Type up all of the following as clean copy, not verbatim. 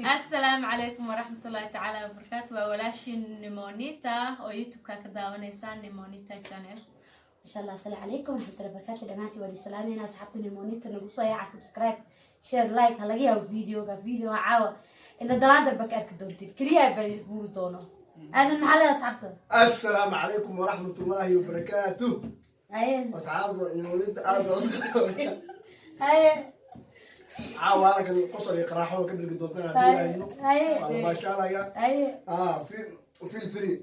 Asalaamu calaykum waraxmatullaahi tacaala wabarakaatu. Waa walaashiin Nimonita oo YouTube-ka ka daawanaysaa Nimonita Channel. Insha Allah. Asalaamu calaykum waraxmatullahi wabarakaatu. Dhammaantiin waan islaameyna. Asxaabta Nimonita, nagu soo yaaca, subscribe, share, like. Ha laga yaabo videoga caawa ina dalaandar ba ka arki doontiin, keliyaha baa idin fuuri doono. Aadan, maxaa leedahay asxaabta? Assalaamu calaykum waraxmat ullaahi wabarakaatu. Haye. Asxaabta Nimonita, aad baa Haye. Caawa halkan qosol iyo qaraaxo ka dhigi doontaan haddii ayno. Haye. Waa la baashaalaya. Haye. Ah, feel free.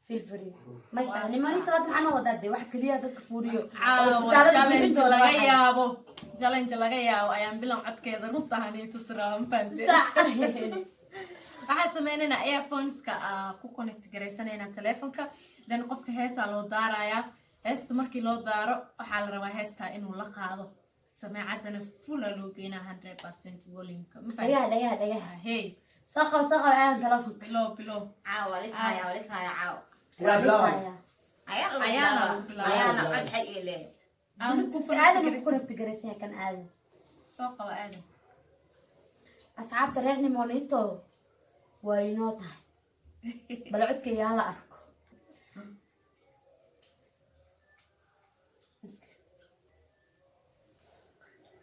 Feel free, masha Allah. Nimonita, hadda maxaa noo wadaa? Dee wax keliya dadka fuuriyo oo Caawa isbitaalada buuxin challenge doona laga waxay. yaabo, challenge laga yaabo ayaan bilan codkeeda runta hanii tusraa, ma fahanteen? Sax. Waxaan sameynaynaa earphoneska ku connect garaysanaynaa telefonka, then qofka heesaa loo daarayaa. Heesta markii loo daaro, waxaa la rabaa heestaa inuu la qaado. Sameecadana full loo geynaa, 100% volumeka, ma fahanteen? Dhagaha, dhagaha, dhagaha. Hey. Soo qabo, soo qabo, Aadan, telefonka. Bilo bilo. Caawa waa lis haya, waa lis haya caawa. Yaa bilaabay. Ayaa lagu Ayaana bilaabaa. lagu bilaabaa. Ayaana cod xay ii leeyahay. Aan ku Bluetooth connect Aadan ku garaysan. connect garaysan yahay kan Aadan. Soo qabo, Aadan. Asxaabta reer Nimonito, waa inoo tahay, bal codkayga hala arko.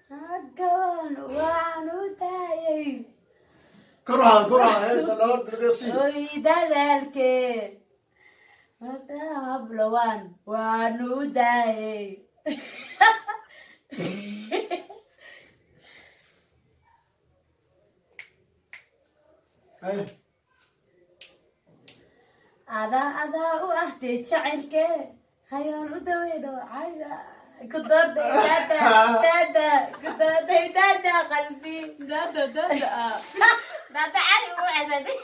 Hagaban waan u daayay. Kor u hadan, kor u hadan heesta laba daqiiqo. Oy, dadaalkee horta hablowaan waan u daayay. Haye. Adaa, adaa u ah dee jacaylkee hayaan u daweyno casha ku dooday daada daada ku dooday daada qalbi. Daada daada ah. Daada cali ugu casatay.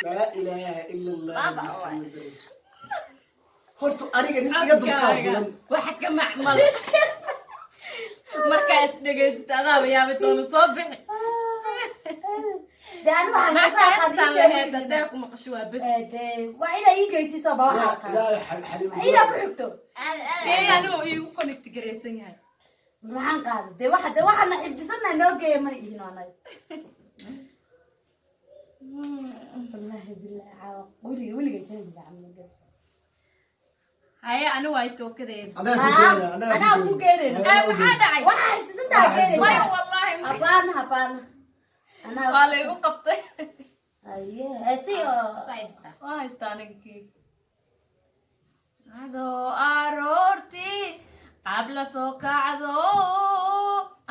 Laa ilaaha ila Allah. Baaba waay. Muxammad rasuul. Horta aniga nin iga dulqaad Codkaaga badan. Waxa ka macmal markaa is dhegaysato, adaaba yaabi doona soo bixi. Dee ani waxaan Naagta kasoo heestaan qaadin. laheyd hadee ku maqasho, waa bes. Dee waa inaa ii geysiiso ba waxaa qaada. Ilaahay xaliim. Inaa ku xigto. Aad aad. Dee anuu iigu connect garaysan yahay. Maxaan qaaday? Dee waxa, dee waxaana xifdisanahay noo geeya mana ihino anaga. Wallaahi billahi, caawa weliga weliga jabi gacmo. Haye, ani waay tookadeeda. Anaa ku geenaya, Anaa ku geenayna. Ee, maxaa dhacay? Waxaa xifdisantaha geenaysa. Maya, wallaahi. Habaana, habaana anaa. Waa laygu qabtay. Aye, si oo Soo haystaa. Waa haystaa aniga keeg adoo aroortii qabla soo kacdo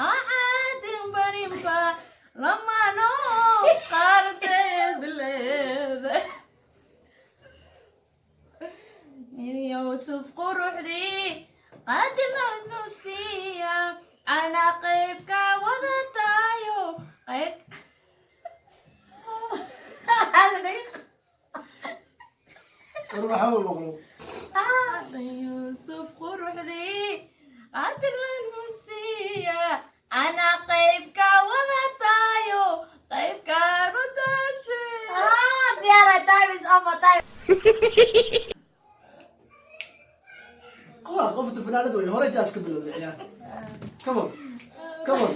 acaadin barinba lamano qaardeed leeda. Yuusuf quruxdii qadirnosnusiya anaa qaybka wadataayo qayb. War waxba ma maqlo. Yuusuf quruxdii qadirlanusiya anaa qaybka wadataayo qaybkaan wadaashe. Ah, diyaara, time is over, time. Qofta fanaanad wey hore jaas ka bilowday ciyaarta. Come on, come on.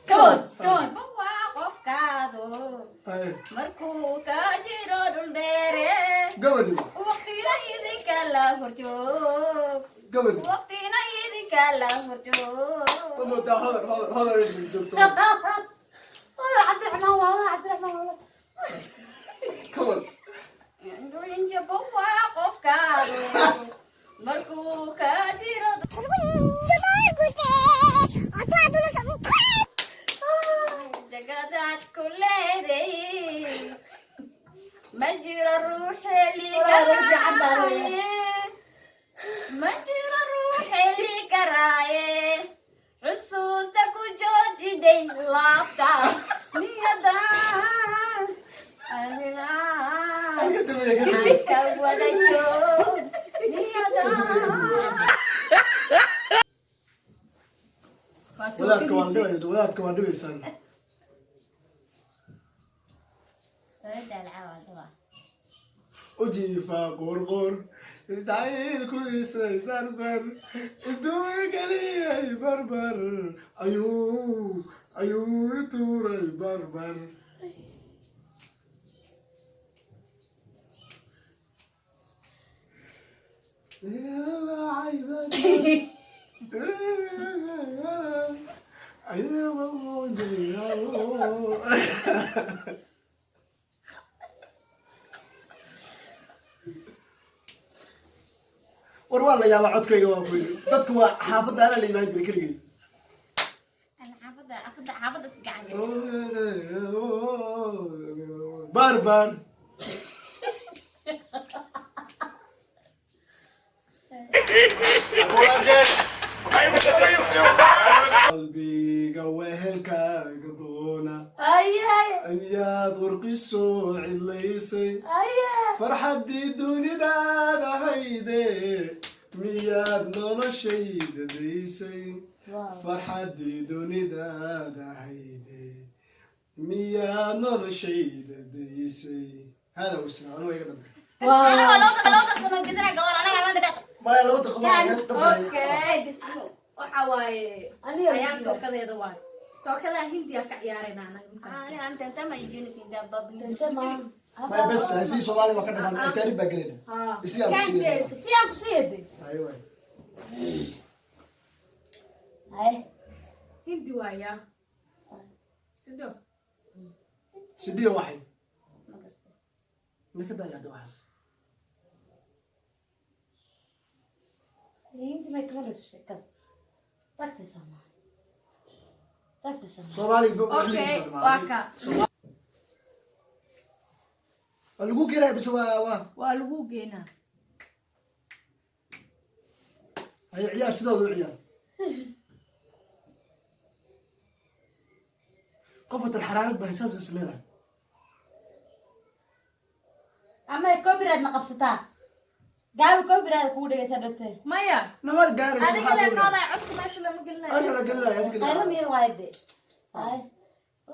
Come on, come on. Waa qofkaadu Haye. markuu ka jiro dhul dheere. Gabadhi. Waqtina idinka la horjoog. Gabadhi. Waqtina idinka la horjoog. Ma moodaa hodar hodar hodar inay joogto? Wala Cabdiraxmaan, waa wala Cabdiraxmaan, wala. Come on. Injabo waa qofkaadu markuu ka jiro jagadaad ku leeday, ma jiro ruux heli karaaye, ma jiro ruux heli karaaye, xusuusta ku joojiday laabta niyada Ka dambeeya, ka dambeeya. ka wada joog. Wadaadka waan tookadiisii. dhibay, wadaadka waan dhibaysaan. Iskala daalacaa waa dhibaa. Ujiifa qoorqoor iscaylku isay sardar intuu geliyay barbar ayuu ituuray barbar. War waa la yaabaa codkayga, waa ku yidhi dadka waa xaafadda anaa la imaan jiray keligay. Ana xaafadda iska gacan gashay. Barbar. Qalbiga wehelkaaga doona Aye. Ayaad warqisoo cidlaysay Aye. farxaddii dunidaad ahayde miyaad noloshayda daysay? Wow. Farxaddii dunidaad ahayde miyaad noloshayda daysay? Hada wasna anu iga dhantay. Wow. Anaga 2 daqiiqo noo geysanaa gawar anaga maanta dhaq. Maya, 2 daqiiqo waa hees dhammaanay. Okay, waxa waaye Aniga ayaan tookadeeda waaye, tookadaa Hindiya ka ciyaarayna anaga, ma fahamtay? Aniga anta tama igenaysa intaa baab. Tantama. Maya, bes heesihii Soomaaliga waa ka dhamaan, ajaanib baa gelayna. Ha. Isi aan ku Kande. siiyay. Si aan ku siiyade. Ayo waay. Ay. Hindi waaya sidho. Sidhiyo waxay ninka daaya hadda waxaas. Hindi may kama dhasho sheekada. Tagtay Soomaali. Tagtay Soomaali. Soomaaliga Okay, waa ka. Waa lagu keenaya bise waa Waa lagu geenaa. Haye, ciyaar sidooda u ciyaar. Qofatan xaraarad baa saas is leedahay. Ama copyright ma qabsataa? Gaabi copyright kugu dhegaysa dhate. Maya. Nama gaarayso. Adiga maxaa le ku noolaa, codka meesha lama gelinayo. Meesha la gelinaya adiga. Qaylo miir waaye de. Ay.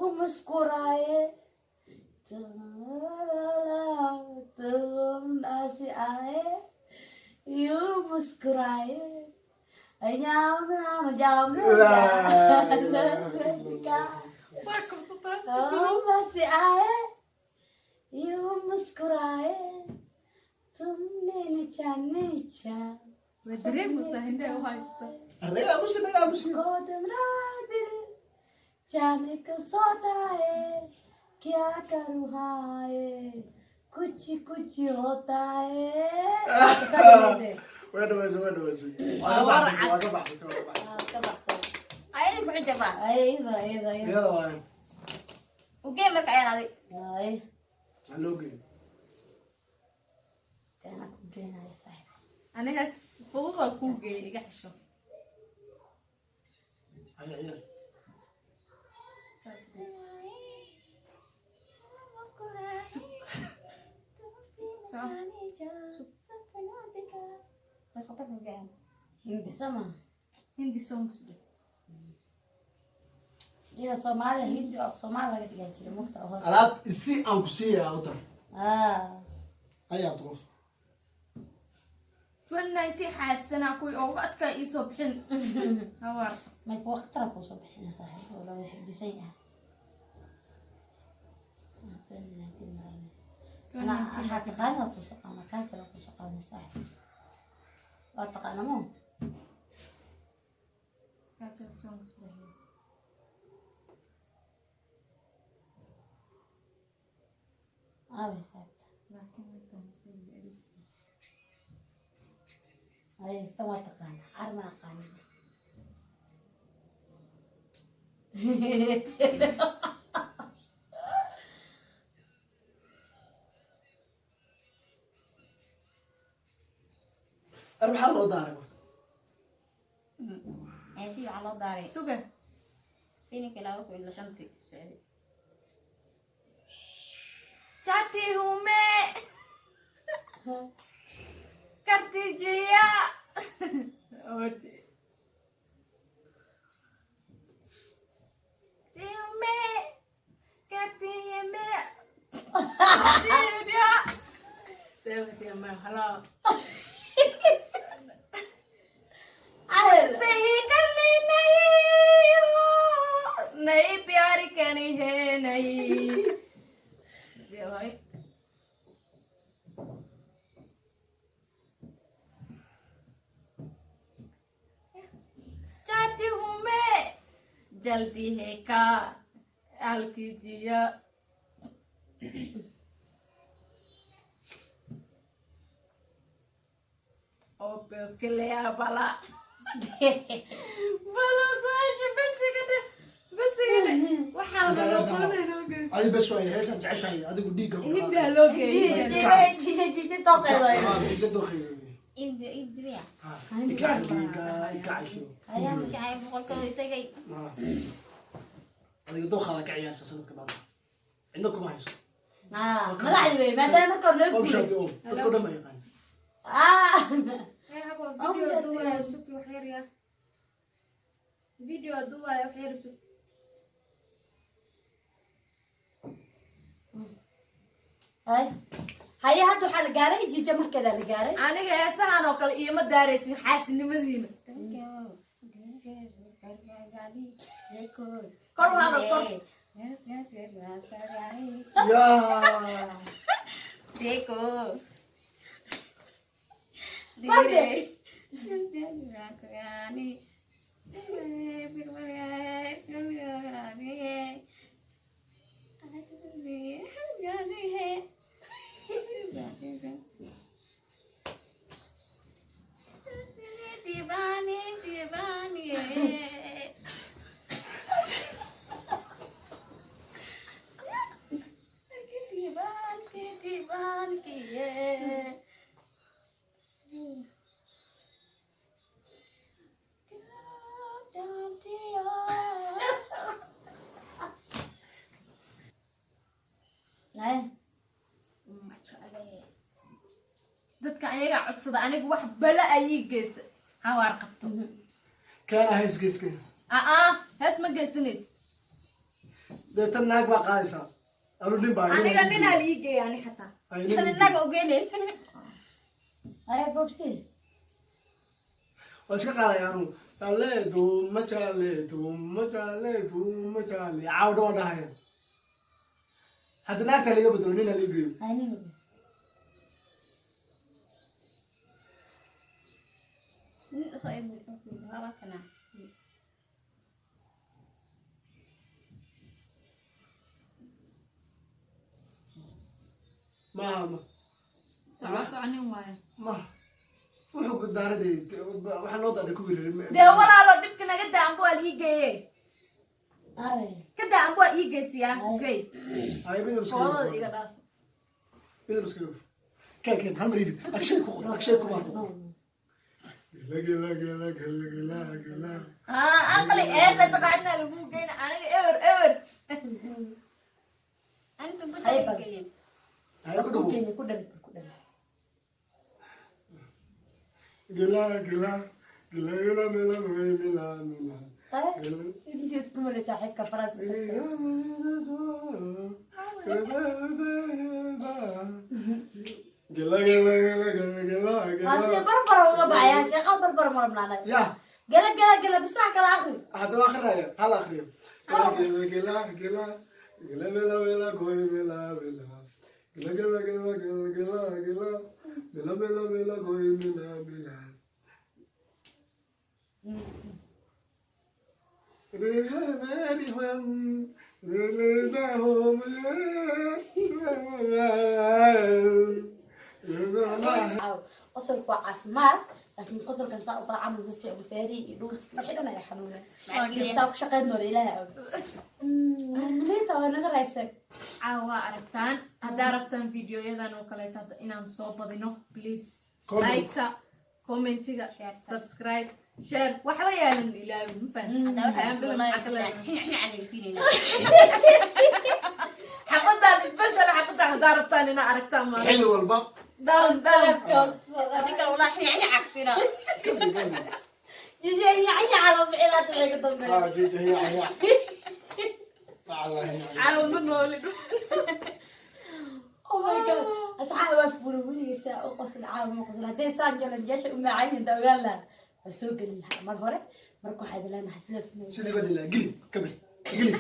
U muskuraaye. तुम ऐसे आए यूं मुस्कुराए जाम राम जाम. Waa kabsataas. तुम ऐसे आए यूं मुस्कुराए तुमने निचा निचा. Waa dareemaysaa hindhaha u haysta. Arnaga aamusi, naga aamusi. गोद मेरा दिल जाने को सोता है, क्या करूँ हाय, कुछ कुछ होता है. Waa dhaweysay, waa dhaweysay, waa ka baxsatay, waa ka baxsatay, waa ka baxsatay. Ayadin ku xijabaa. Iyada waaye. Ugee marka ayaan adig. Ha loo geeyo. Ani hees fudud waa kuu geeyay, iga xisho. Haye, ciyaar. Mas khatar ma gacan. Hindi sama. Hindi songs dheh. Iyada Soomaaliya Hindi af Soomaali laga dhigaa jira mugta hoos. Alaab isi aan ku siiyaa u dar. Ah. Ha yaabto qof. 2019 xaasanaa kuwii ugu adkaa iisoo bixin hawaar. Marka waa khatara kuusoo bixina saaxiib oo loo xifdisan yahay. Ana waxaa taqaanaa kuusoo qaana kaatala kuusoo qaana saaxiib. Waa taqaana mo? Kajal songs dheh. Aabe saaxiibta. Laakiin midkaan sayid alif. Ay, tan waa taqaana car ma aqaanin. Ar maxaa loo daaray qofka? Heesihii waxaa loo daaray Suga. filimkii 2005-tii socday. चाहती हूँ मैं करती जिया. Hello. सही कर ली नहीं हो नहीं प्यार करनी है नहीं ये भाई चाहती हूँ मैं जल्दी है का हल्की जिया ओ के ले आ बाला bala baasha bas iga dheh bas iga dheh waxaa laga qoonayna Adi bes waa heeshaan jeceshahay adigu dhiigga ku hindaa loo geeyay Jija jija doqeedo. Jija doqeedo. Indi indi miya. Ha, ikacay dhiigga, ikacay. Ayaa kacay boqolka tagay. Ha. Adiga doqaada ka ciyaarsa sanadka maanta. Cidna kuma hayso. Ah, madaxdii wey maadaama marka hore loo Om guuray. shaati om. Dadka dhan ma yaqaan. Ah. Video duwaya suki wax yar ya video duwaya wax yar suki. Hay. Haye hadda waxaa la gaaray jija markeeda la gaaray. Aniga heesahan oo kale iima daaraysin xaasinimadiina. Kor u hadal, kor. Yaa. Deko. Kordhe. दीवाने दीवाने दीवान के दीवान की है Hay. Dadka ayagaa codsada aniga wax bala ayii geysa hawaar qabto. Kaana hees geeska. Aa hees ma geysanaysid. Dee tan naag baa qaadaysaa. Anu nin baa. Aniga ninaa la ii geeya ani xataa. Ay, nin ii geeya. Naga ogeynay. Haye bobsi. Waa iska qaadaya anu. Alle duuma jaale, duuma jaale, duuma jaale. Caawa dhan waan dhahaya. Hadda naagtaa laga bedelo ninaa la ii geeyo. Haye nin. Maaha ma. Soco soco nin waayo. Maaha. Wuxuu gudaaradey waxaa loo daaday ku wirir. Dee walaalo dhibka naga daa ambu waa la ii geeye. Ay. Ka daa ambu waa ii geysiyaa geey. Ay, mid iska Qoladooda iga dhaaf. Mid iska Keen keen hal mar idib. Akshay ku qor, akshay ku qor. Gela gela gela gela gela gela. Aa aqli eesa taqaanaa lagu geyna aniga ewer ewer. Antum Haye bal. bujelin. Ay ku dhawo. Ku dhan ku dhan. Gela gela gela gela mela mela mela. Haye. Gela. Intii isku malay saaxiibka faraas. Gela gela gela gela gela Waa si gela. barbar uga baxaya sheekha barbar ma rabnaa anaga. Ya, Gala gala gala bis wax kala akhri. haddaba akhriyaya, hal akhriyo. Gela gela gela gela mela mela goy mela mela. Gela gela gela gela gela gela mela mela mela goy mela mela. Caaw. Qosolku waa caafimaad laakiin qosolkan saa u baa camal ma fiicno feerihi iyo dhulka wixii dhan ayaa xanuunay. Saa ku shaqayn doona ilaahay og. Nita waa naga raysay. Caawa waa aragtaan haddaa rabtaan videoyadan oo kaleeto hadda inaan soo badino please. Comment. Like-ta, commentiga, Share-ta. Subscribe, share waxba yaalan ilaawin ma fahantin. Hadda waxaa Ayaan bilan maxaa ka leedahay? xabadan Xabadan special xabadan haddaa rabtaan inaa aragtaan maalin. Xilli walba. Down down. Hadii kale walaa xinac cagsina. Kasi kasi. Jija iya iya calo ficilaad wixii ka dambeeya. Ah, jiija hiya hiya. Allah hiya. Caawa ma noolin. Oh God, asxaab, waa furo weligay saa u qosl caawa ma qosl. Haddee saan jalanjeesha u macaan inta ogaan lahaa, waa soo gelin lahaa mar hore. Marka waxaad leenahay sidaas Sidii baa dhilaa, geli ka bix, geli.